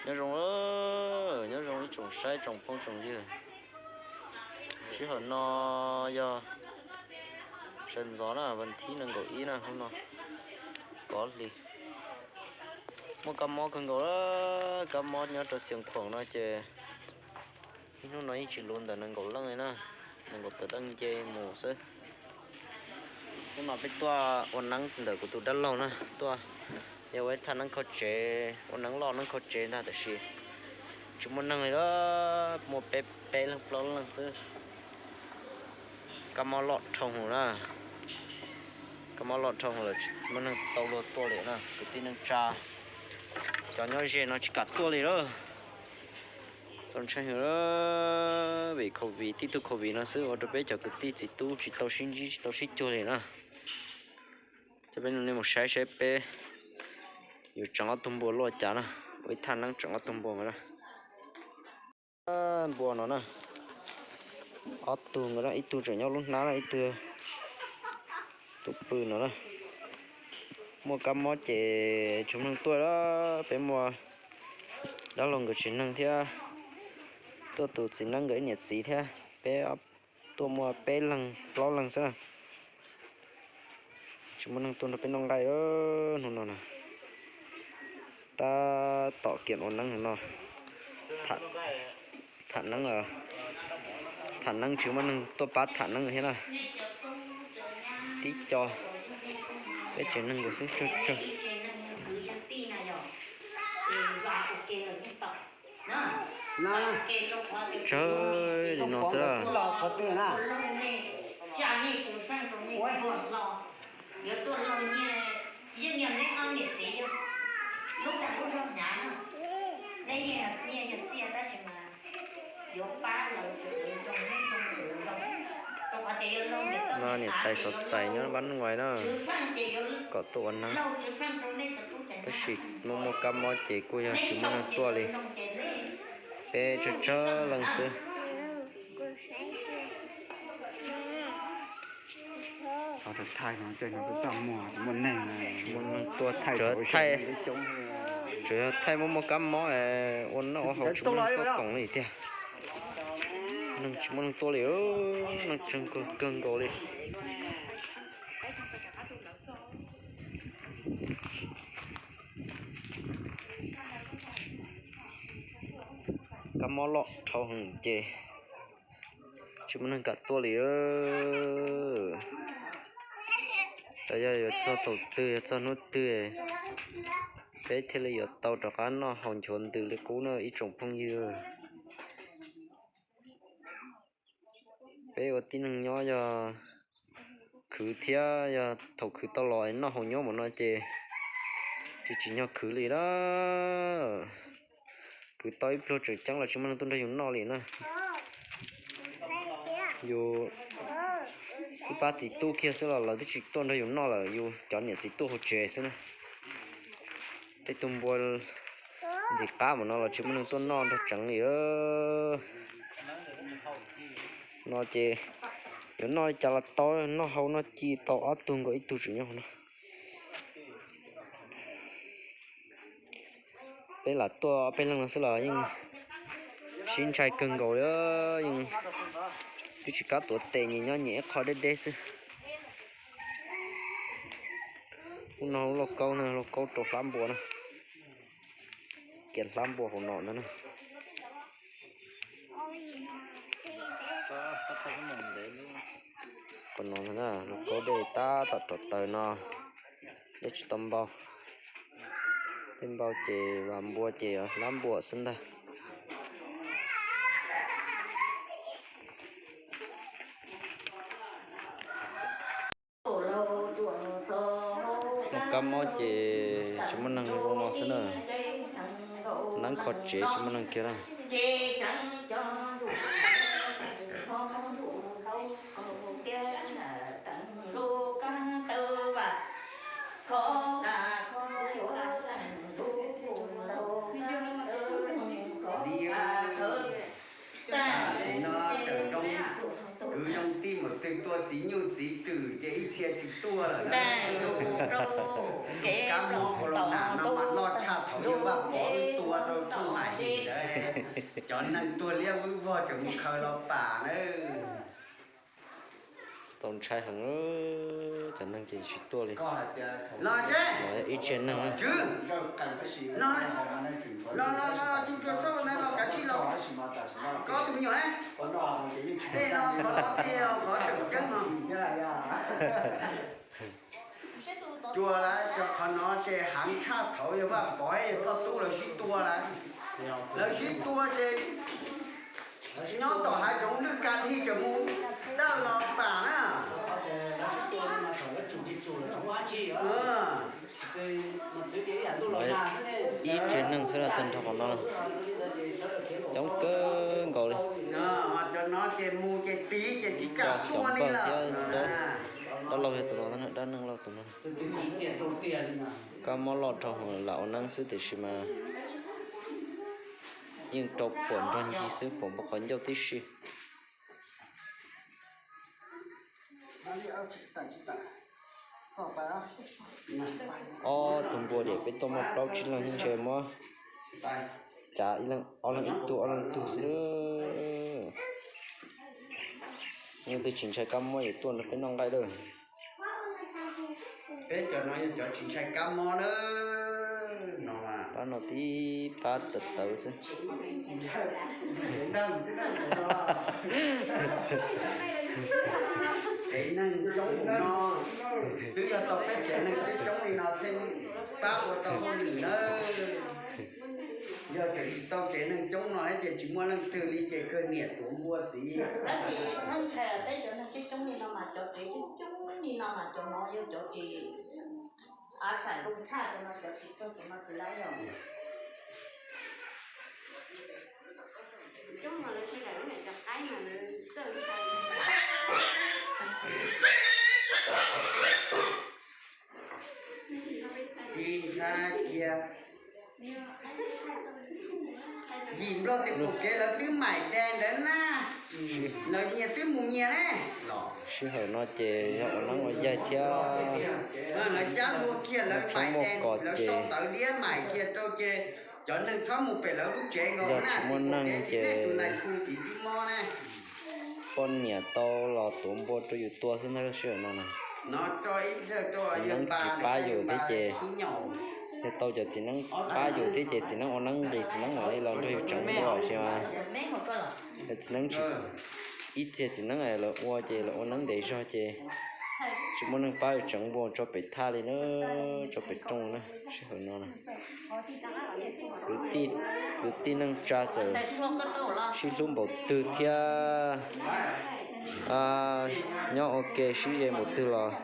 Nyob zoo, nyob zoo ib tsoom saib tsoom phooj tsoom ywg. Sij hawm no yog sawv ntxov na, vas thib nees nkaum ib na, hnub no kov hli. Muaj kab mob kawg nkaus, kab mob nyob rau Xiav Khuam no ces ib hnub no yeej tsis luv ntawm nees nkaum leej li na, nees nkaum tawm leej nce mus xwb. Hnub no peb tuaj ua neeb ntawm kuv tus dab laug na, tuaj yog ua ib thaj neeb kho tsev, ua neeb loj neeb kho tsev ntag, tab sis tsis muaj neeg li, muaj peb peb leeg plaub leeg xwb. Kab mob loj dhau hwv na, kab mob loj dhau hwv lawm tsis muaj neeg tau luag tuaj li na, kwv tij neej tsa cov nyob ze no tsis kam tuaj li lawm. Txaus ntshai heev, vim covid, tib tug covid no xwb ua rau peb cov kwv tij txiv tub tsis tau sib ntsib tsis tau sib cuag li na. Ces peb nej mus saib saib peb yuav tseem ob tug npua luaj cas na, ua ib thaj neeb tseem ob tug npua nkawd na. Npua no na, ob tug nkawd na, ib tug tseem nyob lub hnab na, ib tug tus pw no na. Muaj kab mob ces tsis muaj neeg tuaj, peb muaj dab laug nkawd tsev neeg thiab, tuaj tus txiv neeb nkawd ib niam txiv thiab, peb tuaj muaj peb leeg plaub leeg xwb na. Tsis muaj neeg tuaj nrog peb noj nqaij hnub no na. Tab tom kiag ua neeb no, tham neeb, tham neeb tsis muaj neeg tuaj pab tham neeb thiab na. Tib co peb tsev neeg nkaus xwb, tsawg tsawg li no xwb. No niam tais xov txais nyob npab nuj vais na, kom tuaj ua neeb, tab sis muaj muaj kab mob ces kuj yog tsis muaj neeg tuaj li, peb tsawg tsawg leej xwb. Thaij no, tsis muaj neeg tuaj, tsuas yog thaij muaj muaj kab mob ua noj ua haus tsis muaj neeg tuaj koom li tiag. Neeg tsis muaj neeg tuaj li, neeg tsawg kawg nkaus li. Kab mob loj dhau heev ces tsis muaj neeg kam tuaj li. Yog yuav txog thaum twg, yuav txog hnub twg peb thiaj li yuav tau rov qab noj haus nchuav ntws li qub na ib tsoom phooj ywg. Peb ua tib neeg nyob yog khwv thiab, yog thaum khwv tau los noj haus nyob mus no ces tsis tsim nyog khwv li na. Khwv tau ib pluag tseem ceeb los tsis muaj neeg tuaj nrog yus noj li na. Yus ib pab txiv tub kiag xwb los lawv twb tsis tuaj nrog yus noj lawm, yus cov niam txiv tuaj hauv tsev xwb na. Tej tug npua ntxim qab mus no los tsis muaj neeg tuaj noj nrog tseev li. No ces yuav noj li cas los tau, noj hau noj ci tau ob tug nkaus ib tug tseem nyob hauv no. Peb lam tuaj ob peb leeg no xwb los yeej sib ntshai kawg nkaus li, yeej twb tsis kam tuav tes, nyias nyob nyias ib qho deb deb xwb. Ub no lauj kaub na, lauj kaub rau hlab npua na, kiag hlab npua hauv no ntag na. Qhov no ntag na, lauj kaub dej tab tom rauv taws no, dej tsis tau npau. Dej npau ces vas npua ces hlab npua xwb ntag. Muaj kab mob ces tsis muaj neeg zoo no xwb na. Neeb kho tsev tsis muaj neeg kiag na. Tam sim no tseem zoo, kwv zoo tij mas Twg tua txiv nyuj txiv twm ces ib txhia tsis tuaj lawm na. Kab mob corona no mas loj tshaj thaum yawg Vaj Pov wb tua rau Thoj Hais Him ntawd. Cov neeg tuag liab vwj vog tseem mus khaws los pam na. Txaus ntshai heev, cov neeg ces tsis tuaj li. Los ib tsev neeg na. Los, los, los, tsis txhob ua ntawd los kav tsij los. Koj tus me nyuam ne, tej no qhov no thiaj yog qhov tseem ceeb no. Cua lawm, cov qhov no ces heev tshaj thaum yawg Vaj Pov, yawg Thoj Tub lawv sib tua lawm. Lawv sib tua ces nyob tom hav zoov lwj ka dhig tseem mus dawj los pam na. Ib tsev neeg xwb na, tag nrho qhov no coob kawg nkaus li. Cov no ces mus ces tiv ces tsis kam tuaj li lawm. Dab laug yog tus no, dab neeg laug tus no. Kab mob loj dhau heev, lam ua neeb xwb tiam sis mas yeej rau phuam nrog ncig xwb, phuam npau qhov ncauj tib si. Ob tug npua diam peb tuaj muaj plaub tsib leeg ntshe muab cav ob leeg ib tug ob leeg ib tug xwb. Leej twg tsis ntshai kab mob ces tuaj nrog peb noj nqaij lawm. Peb cov no yog cov tsis ntshai kab mob na. Pab no tib pab tawv tawv xwb. Tsev neeg coob no, twb yog tau peb tsev neeg coob coob li no thiaj pab ua tau hauj lwm nawb. Yog tseem tsis tau tsev neeg coob no ces tsis muaj leej twg li ces kawg niam tuav npua txiv. Tab sis txhob ntshai, peb cov neeg coob coob li no mas cov tsev coob coob li no mas cov no yog cov tsis av txhais zoo tshaj, cov no cov tsis txog, cov no tsis lab yog. Ntshai kiag. Yim Nplog tias qaum kev lawv twb maim dais ntawd na, lawv nyias twb mus nyias ne. Sij hawm no ces yog ua neeb ua yaig thiab. Lawv cab lua kiag lawv maim dais, lawv sau ntawv liab maim kiag rau ces cov neeg txhob mus pem lawv lub tsev nkaus na, yog tsis muaj neeg ces tus nais khu txiv tsis mob na. Poj niam tau los tuav npua rau yus tua xwb ntag sij hawm no na. Txiv neeb tsis pab yus thiab ces, yog tau cov txiv neeb pab yus thiab ces txiv neeb ua neeb nqis, txiv neeb mam li los nrog yus tseev npua, tiam sis mas yog txiv neeb tsis, ib txhia txiv neeb lawv ua ces lawv ua neeb ntev zog ces tsis muaj neeg pab yus tseev npua tso pem thaj li na, tso pem rooj na sij hawm no na. Kwv tij, kwv tij neej tsa txawm sib hlub npaum twg thiab nyob ua ke sib ze npaum twg los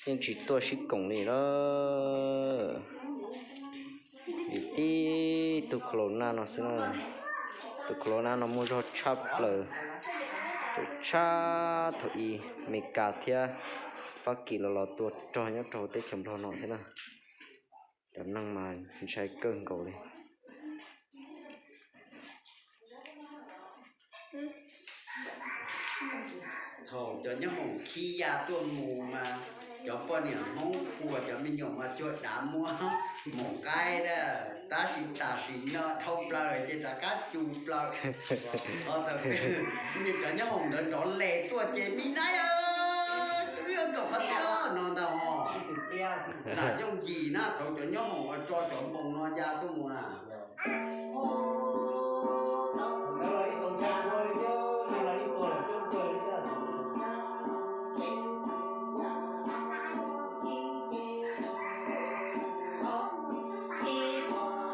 yeej tsis tuaj sib koom li na. Vim tib tug corona no xwb na. Tus corona no muaj zog tshaj plaws, tseem tshaj thaum i Meskas thiab Fab Kis los los tua rog nyob rau teb chaws Nplog no thiab na. Cov neeg mas ntshai kawg nkaus li. Thaum cov nyob hoom khib ya tuaj mus mas cov poj niam Hmoob Phuam cov me nyuam mas cuag dav muab maum qaib na, tab sis tam sim no dhau plaws ces rov qab cu plaws. Cov nyob hoom ntawd nrov les tuaj ces me naib, wb yuav nkaum qhov twg no ntag ho. Lam yooj yim na thaum cov nyob hoom uas tso cov npoo no ya tuaj mus na.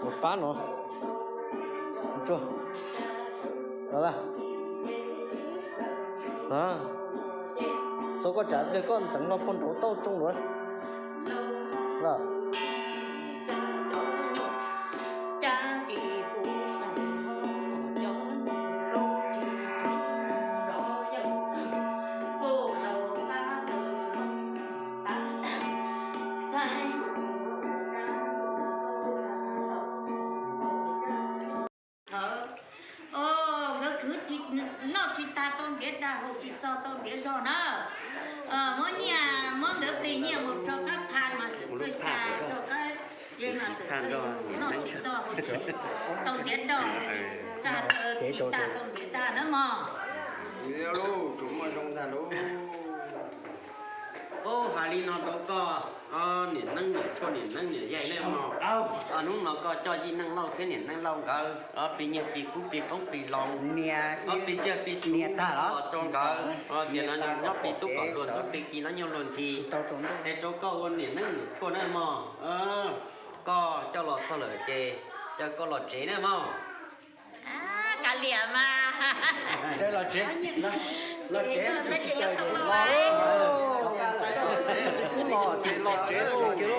Ua pab no. Tsuag. Txog koj tsav pliag koj ntxeev hlo puag nraud tauj tsoo lawm. Nkawd khwv tsis noj tsis tag tau ntiav dag, haus tsis txog tau ntiav zog na. Muab nyiaj, muab nkawd plig nyiaj mus rau qab pha mas txawm txawj xya, rau qab ze mas txawm txawj noj tsis txog, tau ntiav dag, tsis tag tau ntiav dag na mog. Ub, hais li no rau koj, niam neeb niam tshuaj niam neeb niam yaig nej mog. Hnub no koj coj Yij Neej Lauj thiab niam neeb Lauj nkawd plig nyiaj plig kub plig qoob plig loo, plig tsiaj plig txhu los rau nkawd, tias no nyob plig tub kom luag ntxub plig ci los nyuag luag ntxhi. Es rau koj ua niam neeb niam tshuaj na mog, koj coj los txog lawm ces caw koj los tsev na mog. Kav liam mas. Los tsev, los tsev, los tsev, los tsev.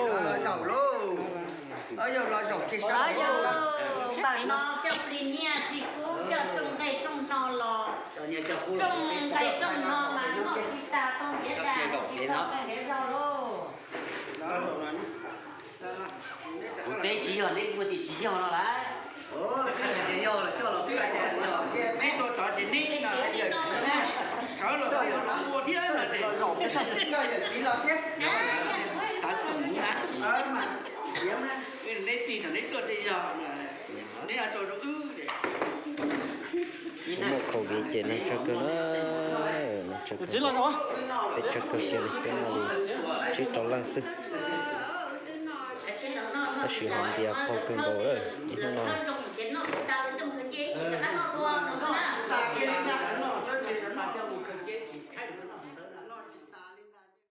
Ntawm no coj plig nyiaj plig kub, coj rooj nqaij rooj hno los, rooj nqaij rooj hno mas noj tsis tag tau ntiav dag, tsis tau ntiav zog lauj. Kuv teb tsis yog, neb muaj tias tsis yog no lauj. Peb tuaj tod ces neb no yawm txiv na, sawv los ua thiab no ces yawm txiv los thiab. Xav xum na, neb tig thaum neb tuaj tej yog, neb ho tau rau wb. Muaj COVID ces neeg tsawg kawg na, neeg tsawg kawg, peb tsawg kawg kiag li, peb muaj li tsib rau leej xwb. Tab sis hais tias qaug kawg nkaus lawm ib hnub no.